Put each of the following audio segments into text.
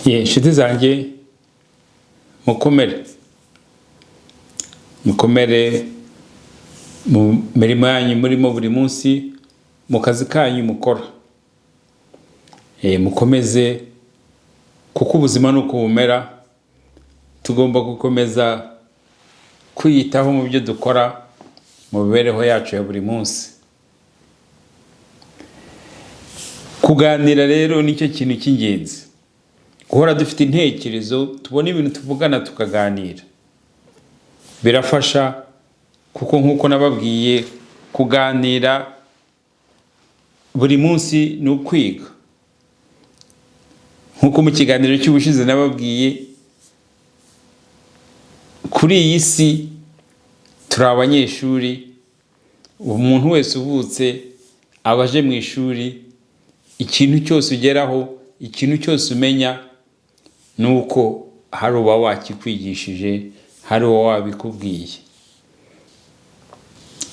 Ye, inshuti zanjye, mukomere, mukomere mu mirimo yanyu murimo buri munsi, mu kazi kanyu mukora. Mukomeze, kuko ubuzima ni uko bumera. Tugomba gukomeza kwiyitaho mu byo dukora, mu mibereho yacu ya buri munsi. Kuganira rero nicyo kintu cy'ingenzi, guhora dufite intekerezo, tubona ibintu tuvugana, tukaganira, birafasha, kuko nk'uko nababwiye, kuganira buri munsi ni ukwiga. Nk'uko mu kiganiro cy'ubushize nababwiye, kuri iyi si turi abanyeshuri. Umuntu wese uvutse aba aje mu ishuri. Ikintu cyose ugeraho, ikintu cyose umenya, ni uko hari uba wakikwigishije, hari uba wabikubwiye.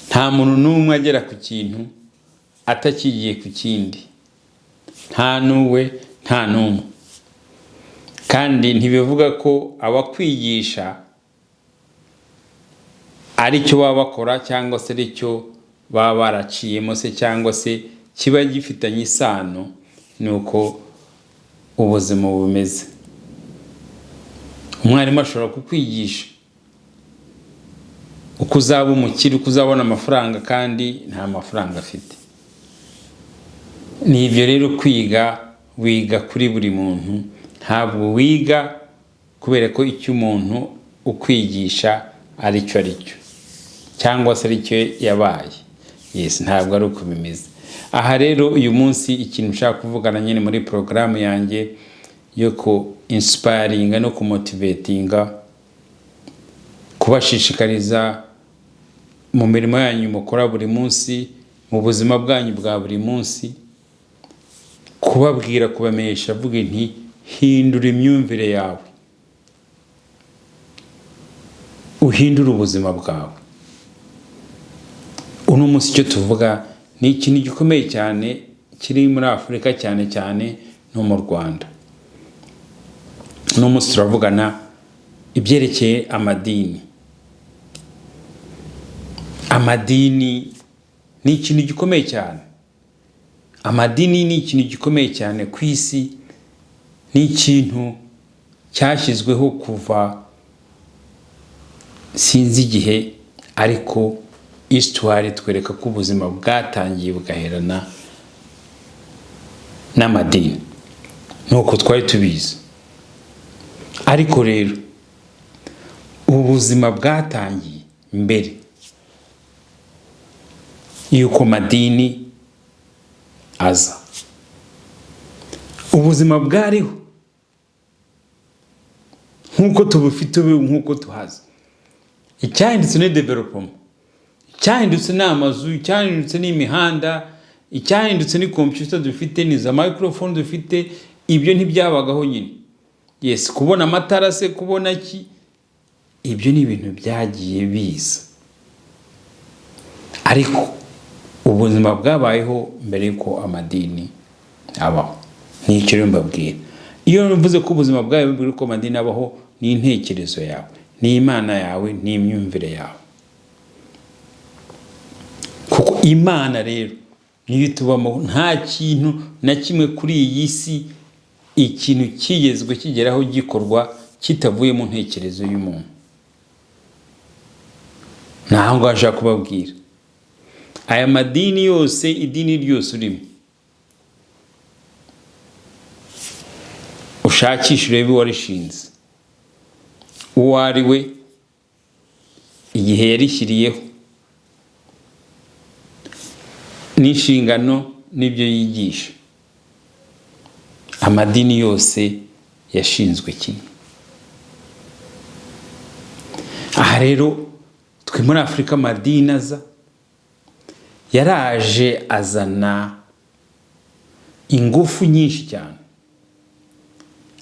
Nta muntu n'umwe agera ku kintu atakigiye ku kindi, nta n'uwe, nta n'umwe. Kandi ntibivuga ko abakwigisha aricyo baba bakora, cyangwa se aricyo baba baraciyemo se, cyangwa se kiba gifitanye isano n'uko ubuzima bumeze. Umwarimu ashobora kukwigisha uko uzaba umukire, uko uzabona amafaranga, kandi nta mafaranga afite. Ni ibyo rero, kwiga, wiga kuri buri muntu. Ntabwo wiga kubera ko icyo umuntu ukwigisha aricyo aricyo, cyangwa se aricyo yabaye. Yes, ntabwo ari uko bimeze. Aha rero uyu munsi ikintu nshaka kuvugana nyine muri porogaramu yanjye yo ku inspiringa no kumotivatinga, kubashishikariza mu mirimo yanyu mukora buri munsi, mu buzima bwanyu bwa buri munsi, kubabwira, kubamenyesha, avuga nti: "Hindura imyumvire yawe, uhindure ubuzima bwawe." Uno munsi icyo tuvuga ni ikintu gikomeye cyane kiri muri Afurika, cyane cyane no mu Rwanda. Uno munsi turavugana ibyerekeye amadini. Amadini ni ikintu gikomeye cyane. Amadini ni ikintu gikomeye cyane ku isi, ni ikintu cyashyizweho kuva sinzi igihe, ariko histoire twereka ko ubuzima bwatangiye bugaherana n'amadini, nuko twari tubizi. Ariko rero ubu buzima bwatangiye mbere y'uko madini aza. Ubuzima bwariho nk'uko tubufite ubu, nk'uko tuhazi. Icyahindutse ni développement, icyahindutse ni amazu, icyahindutse ni imihanda, icyahindutse ni kompiyuta dufite, ni za microphone dufite. Ibyo ntibyabagaho nyine. Yes, kubona amatara se, kubona ki, ibyo ni ibintu byagiye biza, ariko ubuzima bwabayeho mbere y'uko amadini abaho. Ni icyo rero mbabwira. Iyo mvuze ko ubuzima bwawe mbere y'uko amadini abaho, ni intekerezo yawe, ni Imana yawe, ni imyumvire yawe, kuko Imana rero niyo itubamo. Nta kintu na kimwe kuri iyi si, ikintu kigezwe kigeraho gikorwa kitavuye mu ntekerezo y'umuntu. Ntaho ngaho ashaka kubabwira. Aya madini yose, idini ryose urimo, ushakishe urebe uwarishinze uwo ari we, igihe yarishyiriyeho, n'inshingano n'ibyo yigisha. Amadini yose yashinzwe kimwe. Aha rero twe muri Afurika, amadini aza, yaraje azana ingufu nyinshi cyane,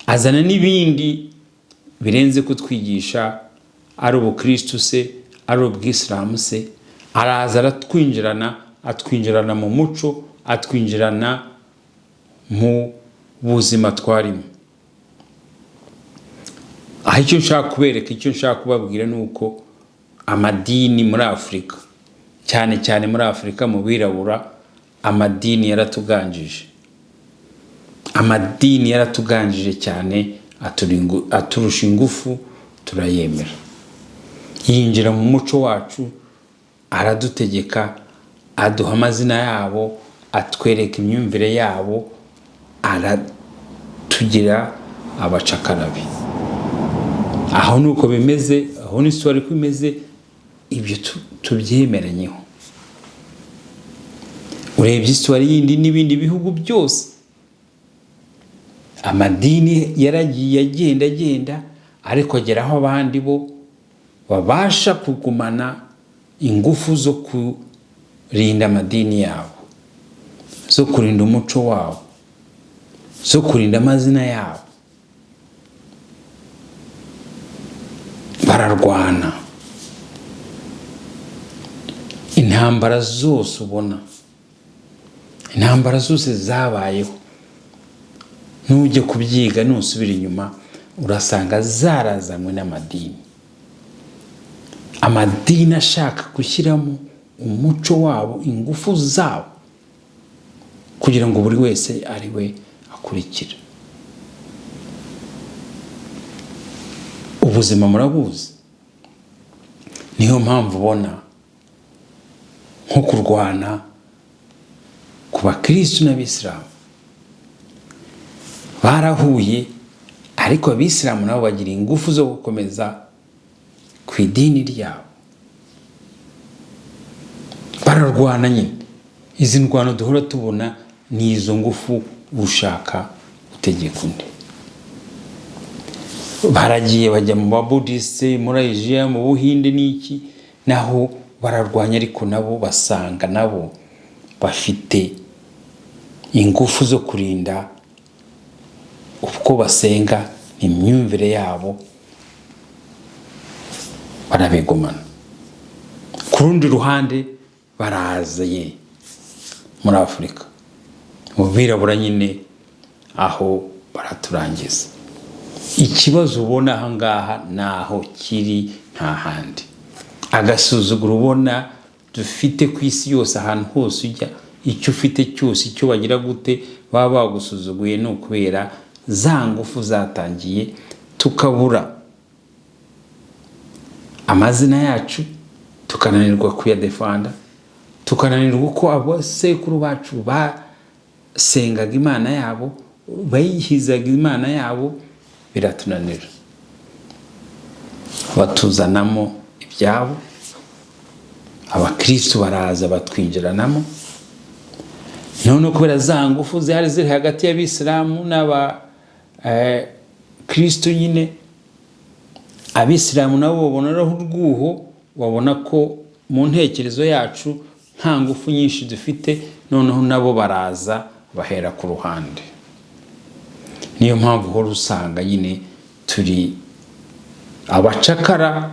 azana n'ibindi birenze kutwigisha, ari ubukristu se, ari ubwisilamu se. Araza aratwinjirana, atwinjirana mu muco, atwinjirana mu buzima twarimo. Aho icyo nshaka kubereka, icyo nshaka kubabwira ni uko amadini muri Afurika, cyane cyane muri Afurika mu birabura, amadini yaratuganjije. Amadini yaratuganjije cyane, aturusha ingufu, turayemera, yinjira mu muco wacu, aradutegeka, aduha amazina yabo, atwereka imyumvire yabo, aratugira abacakarabi. Aho ni uko bimeze, aho ni isura uko imeze, ibyo tubyemeranyeho. Urebye isura yindi n'ibindi bihugu byose, amadini yaragiye agenda agenda, ariko agera aho abandi bo babasha kugumana ingufu zo kurinda amadini yabo, zo kurinda umuco wabo, zo kurinda amazina yabo, bararwana. Intambara zose ubona, intambara zose zabayeho, nujya kubyiga nusubira inyuma urasanga zarazanywe n'amadini. Amadini ashaka gushyiramo umuco wabo, ingufu zabo, kugira ngo buri wese ari we akurikira. Ubuzima murabuzi, niyo mpamvu ubona nko kurwana ku bakirisitu n'abisilamu barahuye, ariko abisilamu nabo bagira ingufu zo gukomeza ku idini ryabo, bararwana nyine. Izi ndwano duhora tubona ni izo ngufu ushaka gutegeka undi. Baragiye bajya mu babudisite muri Aziya, mu Buhinde n'iki, naho bararwanya, ariko nabo basanga nabo bafite ingufu zo kurinda uko basenga, imyumvire yabo barabigumana. Ku rundi ruhande barazaye muri Afurika mu birabura nyine, aho baraturangiza. Ikibazo ubona aha ngaha naho kiri, nta handi. Agasuzuguro ubona dufite ku isi yose, ahantu hose ujya, icyo ufite cyose, icyo bagira gute, baba bagusuzuguye, ni ukubera za ngufu zatangiye, tukabura amazina yacu, tukananirwa kuyadefanda, tukananirwa uko abasekuru bacu basengaga Imana yabo, bayihizaga Imana yabo, biratunanira. Batuzanamo ibyabo, abakirisitu baraza batwinjiranamo. None kubera za ngufu zari ziri hagati y'abisilamu n'abakirisitu nyine, abisilamu nabo baboneraho urwuho, babona ko mu ntekerezo yacu nta ngufu nyinshi dufite, noneho nabo baraza bahera ku ruhande. Niyo mpamvu uhora usanga nyine turi abacakara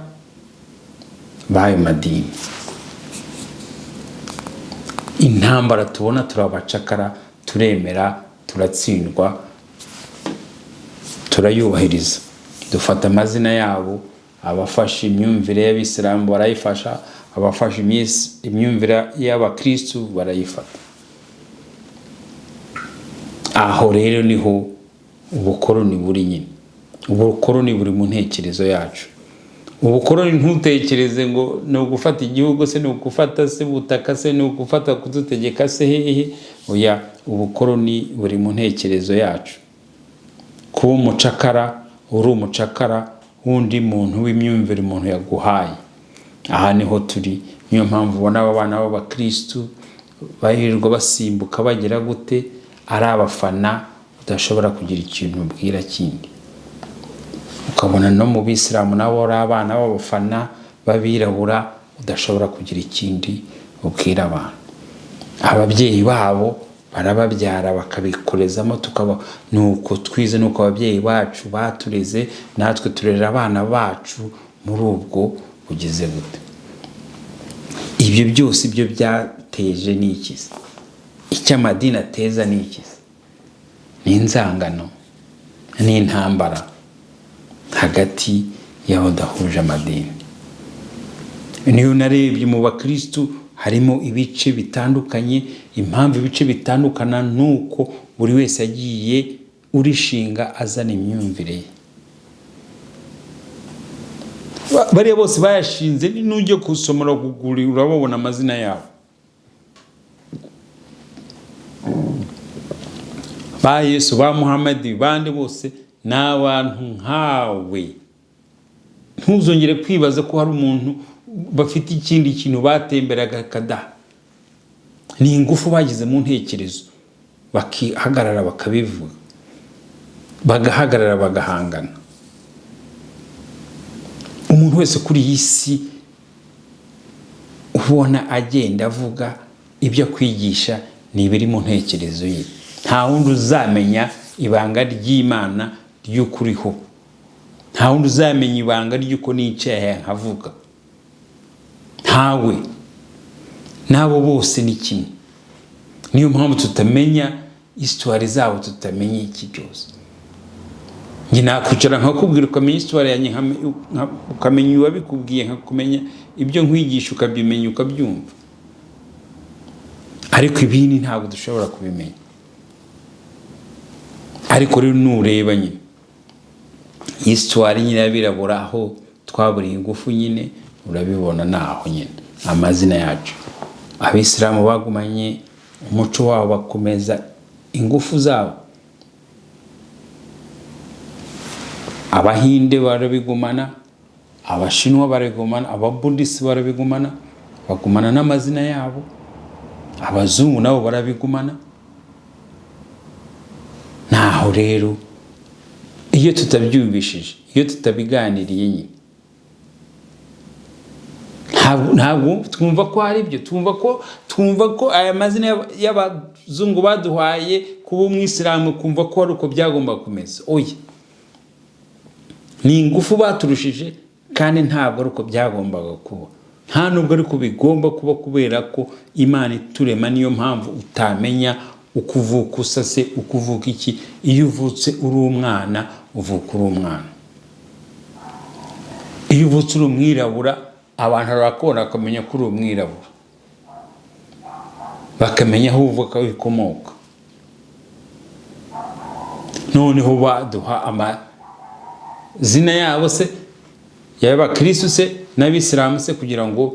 b'ayo madini. Intambara tubona turi abacakara, turemera, turatsindwa, turayubahiriza, dufata amazina yabo. Abafashe imyumvire y'abisilamu barayifasha, abafashe imyumvire y'abakirisitu barayifata. Aho rero niho ubukoroni buri nyine. Ubukoroni buri mu ntekerezo yacu. Ubukoroni ntutekereze ngo ni ugufata igihugu se, ni ugufata se ubutaka se, ni ugufata kudutegeka se hehe. Oya, ubukoroni buri mu ntekerezo yacu. Kuba umucakara, uri umucakara w'undi muntu w'imyumvire umuntu yaguhaye. Aha niho turi. Niyo mpamvu ubona aba bana b'abakirisitu bahirirwa basimbuka bagira gute, ari abafana udashobora kugira ikintu ubwira kindi. Ukabona no mu bisilamu nabo ari abana b'abafana b'abirabura udashobora kugira ikindi ubwira abantu. Ababyeyi babo barababyara bakabikorezamo, tukaba nuko twize, nuko ababyeyi bacu batureze, natwe turera abana bacu muri ubwo bugize gute. Ibyo byose ibyo byateje ni ikiza. Icyo amadini ateza ni ikiza, ni inzangano, ni intambara. Hagati y'abadahuje amadini. Niyo narebye mu bakirisitu, harimo ibice bitandukanye. Impamvu ibice bitandukana ni uko buri wese agiye urishinga azana imyumvire ye. Bariya bose bayashinze, nujya gusomera Google urababona amazina yabo, ba Yesu, ba Muhamadi, bande bose ni abantu nkawe. Ntuzongere kwibaza ko hari umuntu bafite ikindi kintu batemberaga kadaha. Ni ingufu bagize mu ntekerezo, bakihagarara, bakabivuga, bagahagarara, bagahangana. Umuntu wese kuri iyi si ubona agenda avuga ibyo akwigisha ni ibiri mu ntekerezo ye. Nta wundi uzamenya ibanga ry'Imana ry'ukuriho, nta wundi uzamenya ibanga ry'uko nicaye nkavuga, ntawe. N'abo bose ni kimwe. Niyo mpamvu tutamenya histoire zabo, tutamenya iki byose. Njye nakwicara nkakubwira, ukamenya histoire yanjye, ukamenya uwabikubwiye, nkakumenya ibyo nkwigisha, ukabimenya, ukabyumva, ariko ibindi ntabwo dushobora kubimenya. Ariko rero nureba nyine histoire nyine y'abirabura, aho twaburiye ingufu nyine urabibona, naho nyine amazina yacu. Abisilamu bagumanye umuco wabo, bakomeza ingufu zabo. Abahinde barabigumana, Abashinwa barabigumana, Ababudisi barabigumana, bagumana n'amazina yabo. Abazungu nabo barabigumana. Naho rero iyo tutabyumvishije, iyo tutabiganiriye nyine, ntabwo twumva ko ari byo. Twumva ko aya mazina y'abazungu baduhaye, kuba umwisilamu, kumva ko ari uko byagomba kumeza. Oya, ni ingufu baturushije, kandi ntabwo ari uko byagombaga kuba, nta nubwo ariko bigomba kuba, kubera ko Imana iturema. Niyo mpamvu utamenya uko uvuka usase, uko uvuka iki. Iyo uvutse uri umwana, uvuka uri umwana. Iyo uvutse uri umwirabura, abantu barakubona bakamenya ko uri umwirabura, bakamenya aho uvuka, aho ukomoka. Noneho baduha amazina yabo se, y'abakirisitu se n'abisilamu se, kugira ngo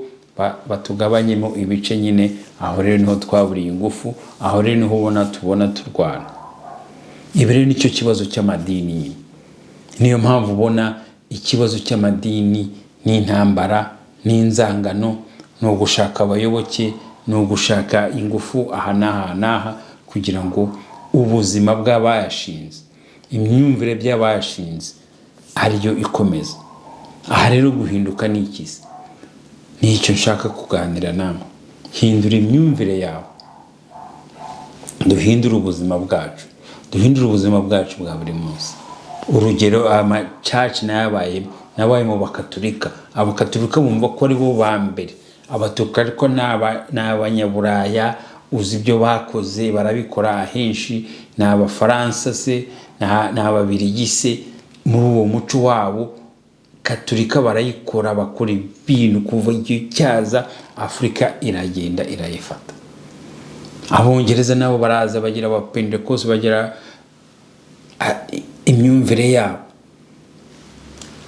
batugabanyemo ibice nyine. Aho rero niho twaburiye ingufu, aho rero niho ubona tubona turwana. Ibi rero nicyo kibazo cy'amadini nyine. Niyo mpamvu ubona ikibazo cy'amadini n'intambara n'inzangano, ni ugushaka abayoboke, ni ugushaka ingufu aha n'aha n'aha, kugira ngo ubuzima bw'abayashinze, imyumvire by'abayashinze ariyo ikomeza. Aha rero guhinduka ni ikizi, nicyo nshaka kuganira namwe. Hindura imyumvire yawe, duhindure ubuzima bwacu, duhindure ubuzima bwacu bwa buri munsi. Urugero, amacaci nayabayemo, nabaye mu Bakaturika. Abakaturika bumva ko ari bo ba mbere Abaturika, ariko ni Abanyaburaya. Uzi ibyo bakoze, barabikora ahenshi. Ni Abafaransa se, ni Ababirigi se, muri uwo muco wabo Katurika barayikora, bakora ibintu kuva igihe cyaza. Afurika iragenda irayifata. Abongereza nabo baraza bagira Abapentekoste, bagira imyumvire yabo.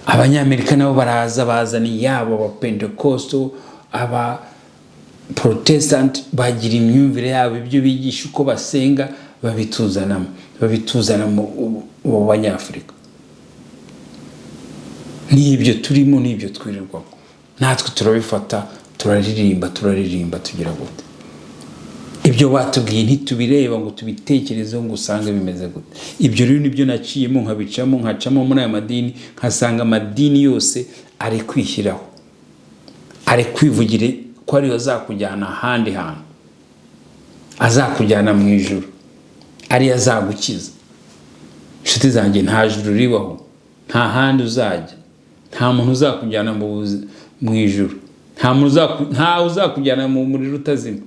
Abanyamerika nabo baraza bazana iyabo, Abapentekosto, aba Protestant, bagira imyumvire yabo, ibyo bigisha, uko basenga, babituzanamo, babituzana mu Banyafurika. N'ibyo turimo, n'ibyo twirirwamo, natwe turabifata, turaririmba, turaririmba, tugira gute? Ibyo batubwiye ntitubireba ngo tubitekerezeho ngo usange bimeze gute. Ibyo rero nibyo naciyemo, nkabicamo, nkacamo muri aya madini, nkasanga amadini yose ari kwishyiraho, ari kwivugira ko ariyo azakujyana ahandi hantu, azakujyana mu ijuru, ariyo azagukiza. Inshuti zanjye, nta juru ribaho, nta handi uzajya, nta muntu uzakujyana mu ijuru, nta uzakujyana mu muriro utazima.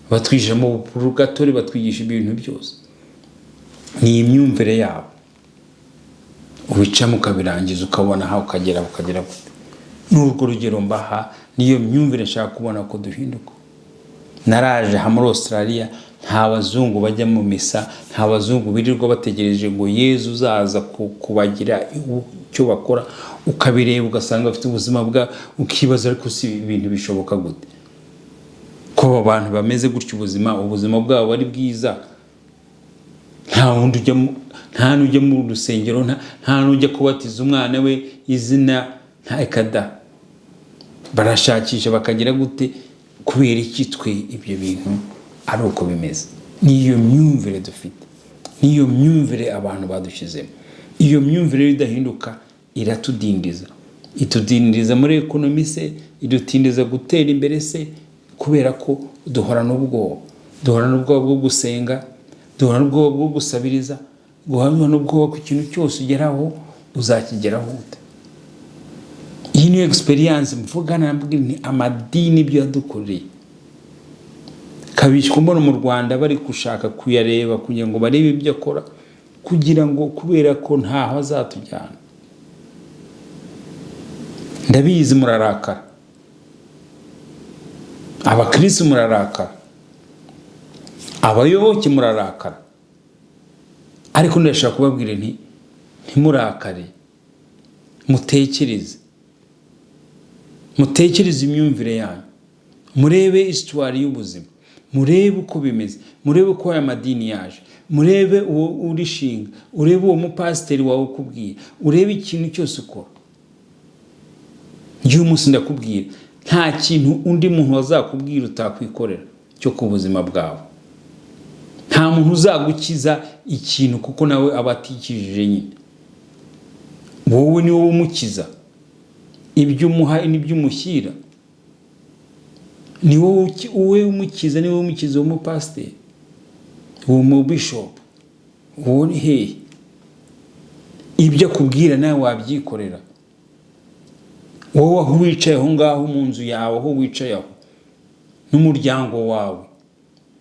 Batwigisha mu purugatori, batwigisha ibintu byose, ni imyumvire yabo. Ubicamo ukabirangiza, ukabona aho ukagera, ukagera gute. N'urwo rugero mbaha, niyo myumvire nshaka kubona ko duhinduka. Naraje aha muri Australia, nta bazungu bajya mu misa, nta bazungu birirwa bategereje ngo Yezu uzaza kubagira icyo bakora. Ukabireba ugasanga bafite ubuzima bwa, ukibaza: ariko si ibintu bishoboka gute ko aba bantu bameze gutya, ubuzima bwabo ari bwiza? Nta wundi ujya, nta n'ujya mu rusengero, nta n'ujya kubatiza umwana we izina, nta ekada. Barashakisha bakagira gute? Kubera iki twe ibyo bintu ari uko bimeze? Niyo myumvire dufite, niyo myumvire abantu badushyizemo. Iyo myumvire idahinduka iratudindiza, itudindiza muri economy se, idutindiza gutera imbere se, kubera ko duhorana ubwoba. Duhorana ubwoba bwo gusenga, duhorana ubwoba bwo gusabiriza, duhorana ubwoba ku kintu cyose ugeraho. Uzakigeraho ute? Iyi niyo experience mvugana, nabwira ni amadini ibyo yadukoreye. Kabishywa mbona mu Rwanda bari gushaka kuyareba kugira ngo barebe ibyo akora, kugira ngo, kubera ko ntaho azatujyana. Ndabizi murarakara, abakirisitu murarakara, abayoboke murarakara, ariko ndashaka kubabwira nti: ntimurakare, mutekereze, mutekereze imyumvire yanyu, murebe histoire y'ubuzima, murebe uko bimeze, murebe uko aya madini yaje, murebe uwo urishinga, urebe uwo mupasiteri wawe ukubwira, urebe ikintu cyose ukora. Ngewe umunsi ndakubwira, nta kintu undi muntu wazakubwira utakwikorera cyo ku buzima bwawe. Nta muntu uzagukiza ikintu, kuko nawe aba atikijije nyine. Wowe ni wowe umukiza, ibyo umuha n'ibyo umushyira ni wowe umukiza, ni wowe umukiza. Uwo mupasiteri, uwo mubishopu, uwo ni hehe? Ibyo akubwira nawe wabyikorera. Wowe aho wicaye aho ngaho mu nzu yawe, aho wicaye aho n'umuryango wawe,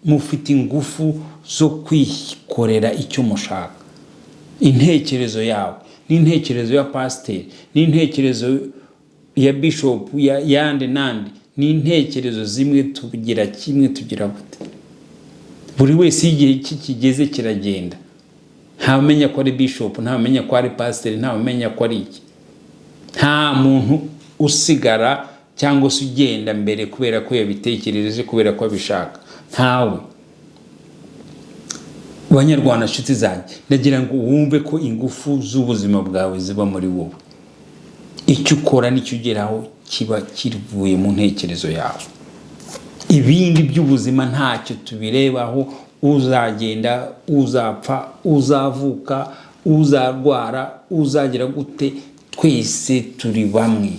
mufite ingufu zo kwikorera icyo mushaka. Intekerezo yawe n'intekerezo ya pasiteri n'intekerezo ya bishopu ya yandi nandi ni intekerezo zimwe. Tugira kimwe, tugira gute? Buri wese iyo igihe cye kigeze kiragenda, ntawumenya ko ari bishopu, ntawumenya ko ari pasiteri, ntawumenya ko ari iki. Nta muntu usigara cyangwa se ugenda mbere kubera ko yabitekereje, kubera ko abishaka, ntawe. Banyarwanda, nshuti zanjye, ndagira ngo wumve ko ingufu z'ubuzima bwawe ziba muri wowe. Icyo ukora n'icyo ugeraho kiba kivuye mu ntekerezo yawe. Ibindi by'ubuzima ntacyo tubirebaho. Uzagenda, uzapfa, uzavuka, uzarwara, uzagira gute, twese turi bamwe.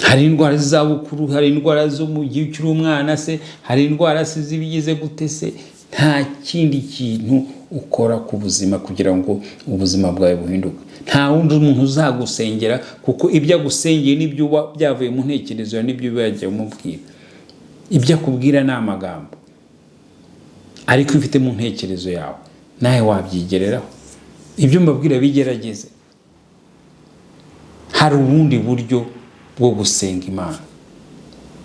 Hari indwara z'izabukuru, hari indwara zo mu gihe ukiri umwana se, hari indwara se z'ibigize gute se. Nta kindi kintu ukora ku buzima kugira ngo ubuzima bwawe buhinduke. Nta wundi muntu uzagusengera, kuko ibyo agusengeye n'ibyo uba byavuye mu ntekerezo yawe, n'ibyo uba yagiye umubwira. Ibyo akubwira ni amagambo, ariko iyo ufite mu ntekerezo yawe nawe wabyigereraho. Ibyo mbabwira bigerageze. Hari ubundi buryo bwo gusenga Imana,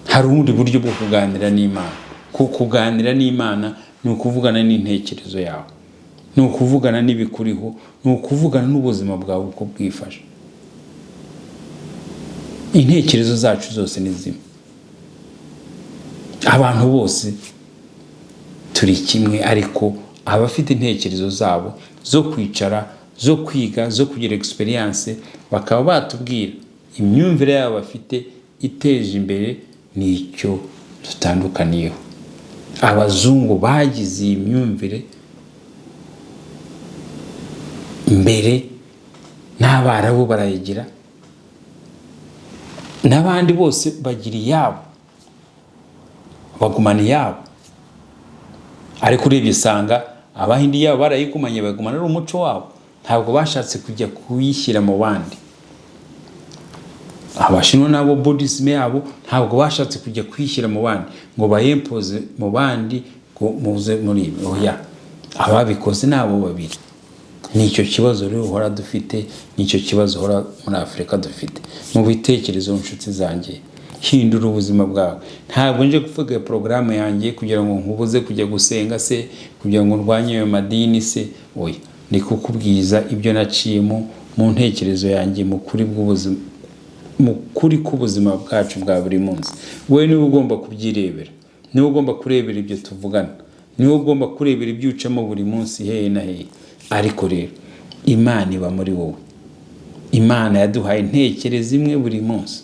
hari ubundi buryo bwo kuganira n'Imana. Kuganira n'Imana ni ukuvugana n'intekerezo yawe, ni ukuvugana n'ibikuriho, ni ukuvugana n'ubuzima bwawe uko bwifashe. Intekerezo zacu zose ni zimwe, abantu bose turi kimwe, ariko abafite intekerezo zabo zo kwicara, zo kwiga, zo kugira experience, bakaba batubwira imyumvire yabo bafite iteje imbere, nicyo dutandukaniyeho. Abazungu bagize iyi myumvire mbere, n'Abarabu barayigira, n'abandi bose bagira iyabo, bagumana iyabo. Ariko urebye usanga Abahindi yabo barayigumanye, bagumana ari umuco wabo, ntabwo bashatse kujya kuyishyira mu bandi. Abashinwa nabo Buddhism yabo ntabwo bashatse kujya kuyishyira mu bandi ngo bayempoze mu bandi ngo muze muri ibi. Oya, ababikoze ni abo babiri. Nicyo kibazo rero uhora dufite, nicyo kibazo uhora muri Afurika dufite mu bitekerezo. Inshuti zanjye, hindura ubuzima bwawe. Ntabwo nje kuvuga porogaramu yanjye kugira ngo nkubuze kujya gusenga se, kugira ngo ndwanye ayo madini se, oya. Ni kukubwiza ibyo naciyemo mu ntekerezo yanjye, mu kuri bw'ubuzima, mu kuri k'ubuzima bwacu bwa buri munsi. Wowe niwe ugomba kubyirebera, niwe ugomba kurebera ibyo tuvugana, niwe ugomba kurebera ibyo ucamo buri munsi hehe na hehe. Ariko rero Imana iba muri wowe. Imana yaduhaye intekerezo imwe buri munsi.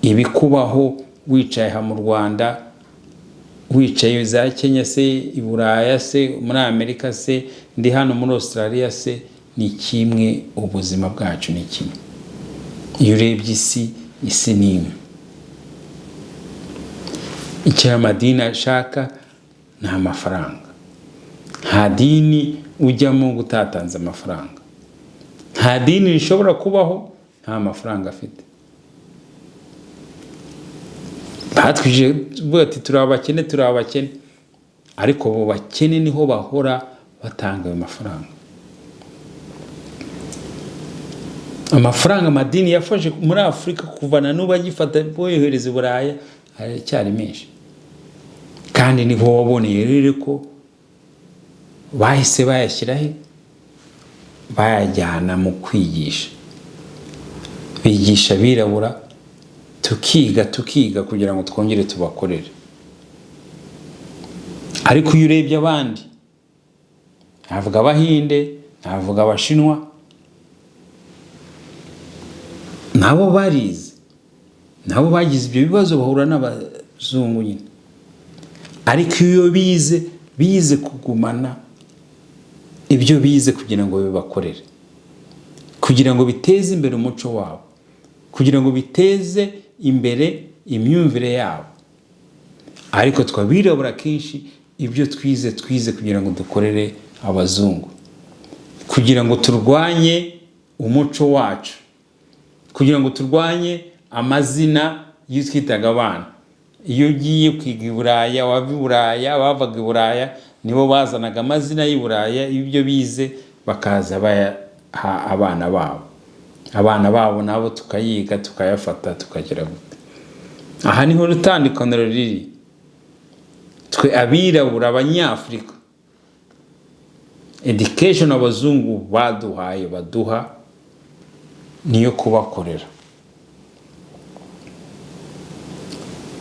Ibikubaho wicaye aha mu Rwanda, wicaye za Kenya se, i Buraya se, muri Amerika se, ndi hano muri Australia se, ni kimwe. Ubuzima bwacu ni kimwe. Iyo urebye isi, isi ni imwe. Icyo amadini ashaka ni amafaranga. Nta dini ujyamo utatanze amafaranga. Nta dini rishobora kubaho nta mafaranga afite. Batwije tuvuga ati turi abakene, turi abakene, ariko abo bakene niho bahora batanga ayo mafaranga. Amafaranga amadini yafashe muri Afurika kuva na n'ubu agifata boyohereza i Buraya aracyari menshi. Kandi niho waboneye rero ko bahise bayashyira he, bayajyana mu kwigisha, bigisha abirabura, tukiga tukiga kugira ngo twongere tubakorere. Ariko iyo urebye abandi, ntavuga Abahinde, ntavuga Abashinwa, nabo barize, nabo bagize ibyo bibazo bahura n'abazungu nyine. Ariko iyo bize, bize kugumana ibyo bize kugira ngo bibakorere, kugira ngo biteze imbere umuco wabo, kugira ngo biteze imbere imyumvire yabo. Ariko twabirabura kenshi ibyo twize, twize kugira ngo dukorere abazungu, kugira ngo turwanye umuco wacu, kugira ngo turwanye amazina iyo twitaga abana. Iyo ugiye kwiga i Buraya, wava i Buraya, bavaga i Buraya nibo bazanaga amazina y'i Buraya, ibyo bize bakaza bayaha abana babo, abana babo nabo tukayiga, tukayafata, tukagera gute. Aha niho itandukaniro riri. Twe abirabura, abanyafurika, education abazungu baduhaye, baduha niyo kubakorera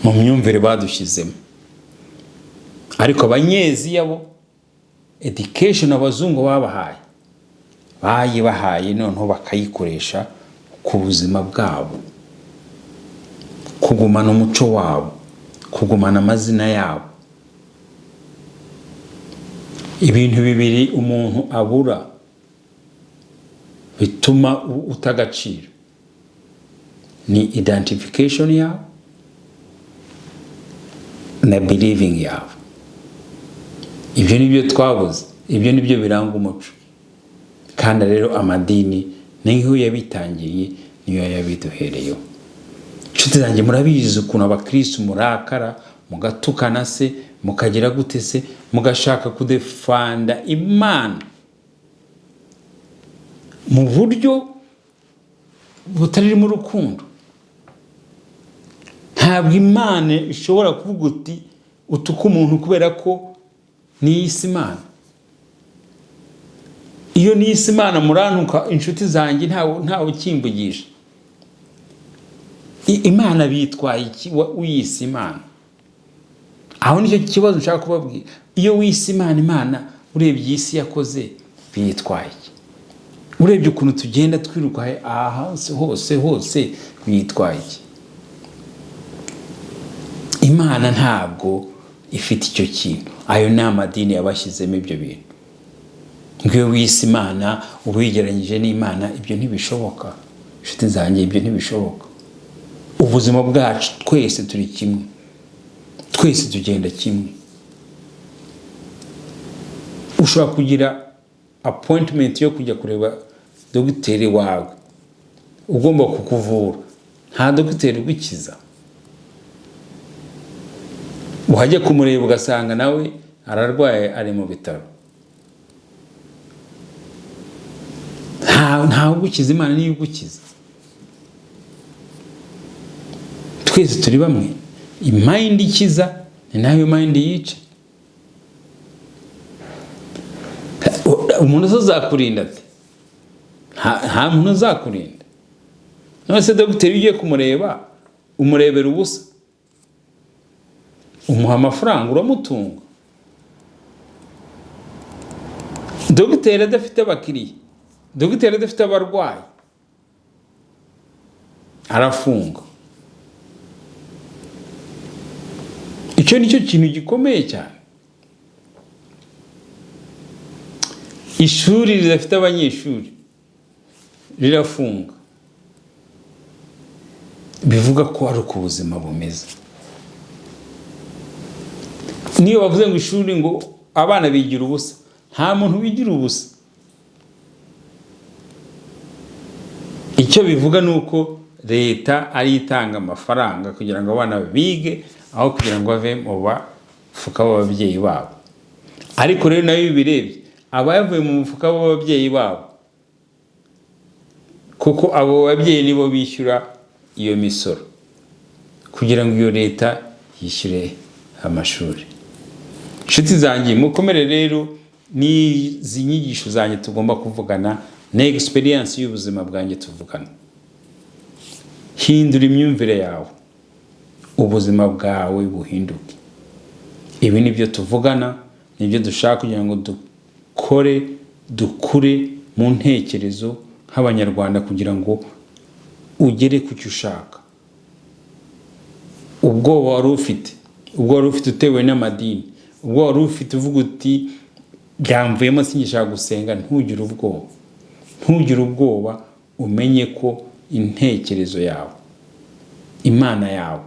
mu myumvire badushyizemo. Ariko abanyeziya bo education abazungu babahaye, bayibahaye noneho bakayikoresha ku buzima bwabo, kugumana umuco wabo, kugumana amazina yabo. Ibintu bibiri umuntu abura bituma uta agaciro ni identification yawe na believing yawe. Ibyo ni byo twabuze, ibyo ni byo biranga umuco. Kandi rero amadini niyo yabitangiye, niyo yabiduhereyeho. Inshuti zanjye, murabizi ukuntu abakirisitu murakara, mugatukana se, mukagira gute se, mugashaka kudefanda Imana mu buryo butarimo urukundo. Ntabwo Imana ishobora kuvuga uti utuka umuntu kubera ko niyise Imana. Iyo niyise Imana murantuka, inshuti zanjye, ntawe ukimvugisha. Imana bitwaye iki wiyise Imana? Aho nicyo kibazo nshaka kubabwira. Iyo wise Imana, Imana urebye iyi si yakoze bitwaye iki? Urebye ukuntu tugenda twiruka aha hose hose bitwaye iki? Imana ntabwo ifite icyo kintu. Ayo ni amadini yabashyizemo ibyo bintu. Ngo iyo wise Imana uba wigereranyije n'Imana, ibyo ntibishoboka. Inshuti zanjye, ibyo ntibishoboka. Ubuzima bwacu twese turi kimwe, twese tugenda kimwe. Ushobora kugira appointment yo kujya kureba dogiteri wawe ugomba kukuvura, nta dogiteri ugukiza. Wajya kumureba ugasanga nawe ararwaye, ari mu bitaro. Ntawe ugukiza, Imana niyo igukiza. Twese turi bamwe. Mind ikiza ni nayo mind yica. Umuntu uzakurinda ate? Nta muntu uzakurinda. None se dogiteri ugiye kumureba, umurebera ubusa, umuha amafaranga, uramutunga. Dogiteri adafite abakiriya, dogiteri adafite abarwayi, arafunga. Icyo ni cyo kintu gikomeye cyane. Ishuri ridafite abanyeshuri rirafunga. Bivuga ko ari uko ubuzima bumeze. Niyo bavuze ngo ishuri ngo abana bigira ubusa, nta muntu wigira ubusa. Icyo bivuga ni uko leta ari itanga amafaranga kugira ngo abana bige, aho kugira ngo bave mu bafuka b'ababyeyi babo. Ariko rero nayo birebye aba yavuye mu mufuka w'ababyeyi babo, kuko abo babyeyi nibo bishyura iyo misoro kugira ngo iyo leta yishyure amashuri. Inshuti zanjye, mukomere rero n'izi nyigisho zanjye tugomba kuvugana, na experience y'ubuzima bwanjye tuvugana. Hindura imyumvire yawe, ubuzima bwawe buhinduke. Ibi nibyo tuvugana, nibyo dushaka kugira ngo dukore, dukure mu ntekerezo nk'Abanyarwanda, kugira ngo ugere ku cyo ushaka. Ubwoba wari ufite, ubwo wari ufite utewe n'amadini, ubwo wari ufite uvuga uti byamvuyemo singishaka gusenga, ntugire ubwoba. Ntugire ubwoba, umenye ko intekerezo yawe, Imana yawe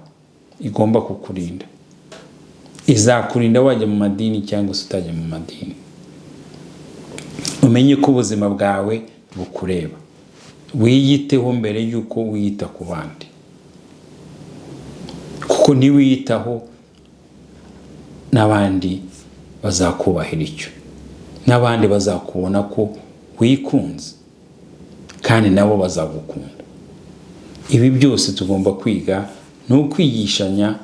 igomba kukurinda. Izakurinda wajya mu madini cyangwa se utajya mu madini. Umenye ko ubuzima bwawe bukureba. Wiyiteho mbere y'uko wiyita ku bandi, kuko niwiyitaho n'abandi bazakubahira icyo, n'abandi bazakubona ko wikunze, kandi nabo bazagukunda. Ibi byose tugomba kwiga ni ukwigishanya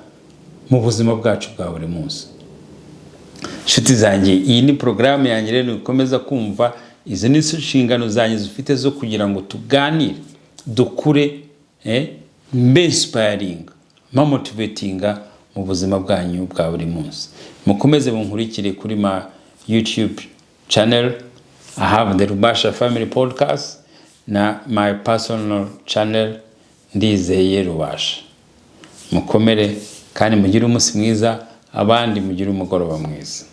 mu buzima bwacu bwa buri munsi. Inshuti zanjye, iyi ni porogaramu yanjye rero ikomeza kumva. Izi ni inshingano zanjye zifite zo kugira ngo tuganire, dukure, mbe inspiring, motivating mu buzima bwanyu bwa buri munsi. Mukomeze munkurikire kuri ma YouTube channel, I have the Rubasha Family Podcast na my personal channel Ndizeye Rubasha. Mukomere kandi mugire umunsi mwiza, abandi mugire umugoroba mwiza.